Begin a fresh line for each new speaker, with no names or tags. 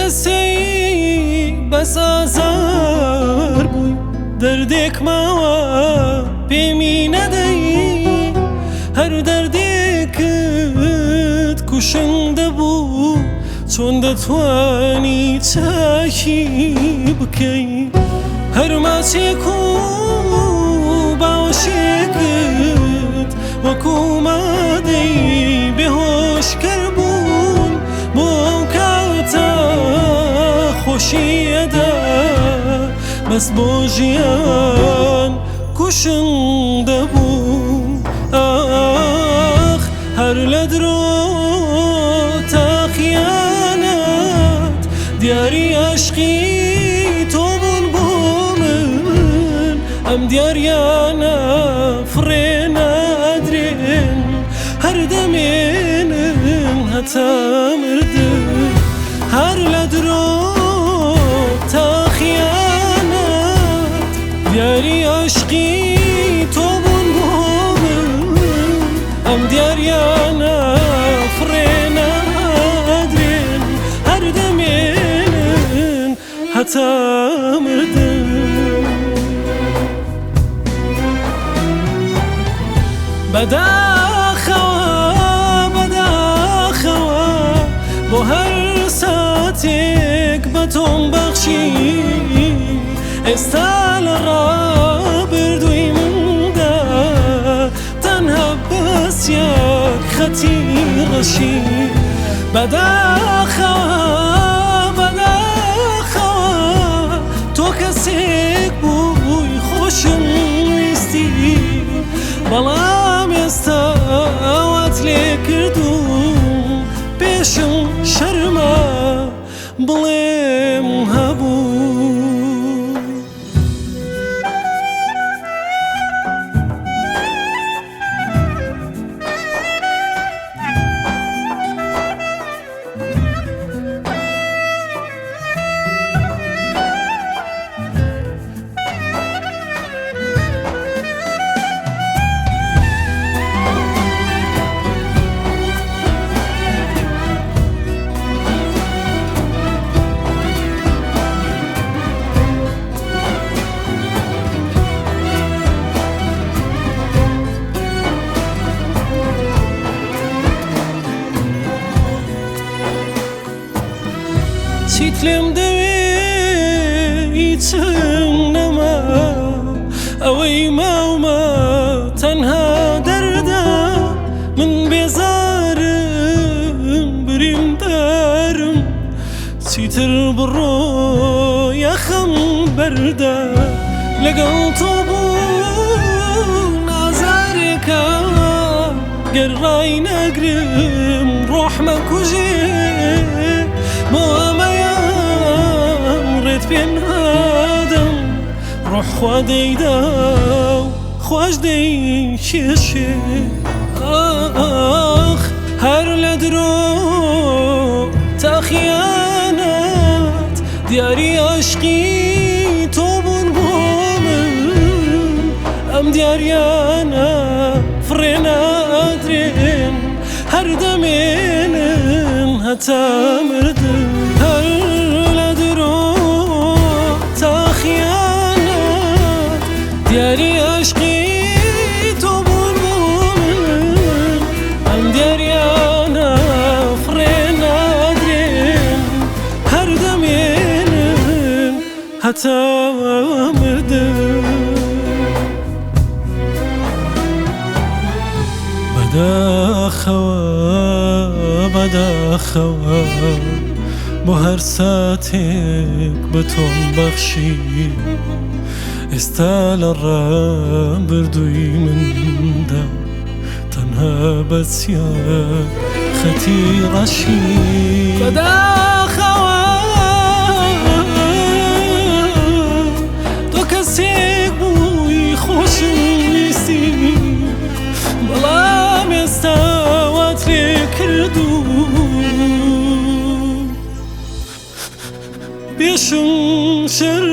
کەسەی بەس ئازار بووی، دەردێک ماوە پێمی نەدەی، هەر دەردێکت کوشندە بوو، چۆن دەتوانی چاکی بکەی؟ هەر ماچێک و باوەشێکت وەکو مادەی بێهۆشکەر بوون، بۆ ئەو کاتە خۆشیەدا، بەس بۆ ژیان کوشندە بوو. ئاخ هەر لە درۆ تا خیانەت دیاری عەشقی تۆ بوون بۆ من، ئەم دیاریانە فڕێ نادرێن، هەر دەمێنن هەتا مردن. هەر لە درۆ تا خیانەت دیاری عەشقی تۆ بوون بۆ من، ئەم دیاریانە فڕێ نادرێن، هەر دەمێنن هەتا مردن. بەداخەوە بەداخەوە بۆ هەر ساتێک بە تۆم بەخشی، ئێستا لە ڕابردووی مندا تەنها بەس یەک خەتی ڕەشی. بەداخەوە بەداخەوە تۆ کەسێک بووی خۆشم ویستی، بەڵام ئێستا وات لێ کردووم، پێشم شەرمە بڵێم هەبوو. چیت لێم دەوێ؟ هیچم نەما، ئەوەی ماومە تەنها دەردە، من بێزارم بریندارم، چیتر بڕۆ یاخەم بەردە. لەگەڵ تۆ بوون ئازارێکە، گەر ڕای نەگرم ڕۆحمە کوژێ، بۆ ئەمەیان ڕێت پێ نادەم، ڕۆح خوا دەیدا و خواش دەیکێشێ. ئاخ هەر لە درۆ تا خیانەت دیاری عەشقی تۆ بوون بۆ من، ئەم دیاریانە فڕێ نادرێن، هەر دەمێنن هەتا مردن. هەر لە درۆ تا خیانەت دیاری عەشقی تۆ بوون بۆ من، ئەم دیاریانە فڕێ نادرێن، هەر دەمێنن هەتا مردن. بەداخەوە بەداخەوە بۆ هەر ساتێک بە تۆم بەخشی، ئێستا لە ڕابردووی مندا تەنها بەس یەک خەتی ڕەشی. بەداخەوە تۆ کەسێک بووی خۆشم ویستی، بەڵام ئێستا وات لێ کردووم، پێشم شەرمە.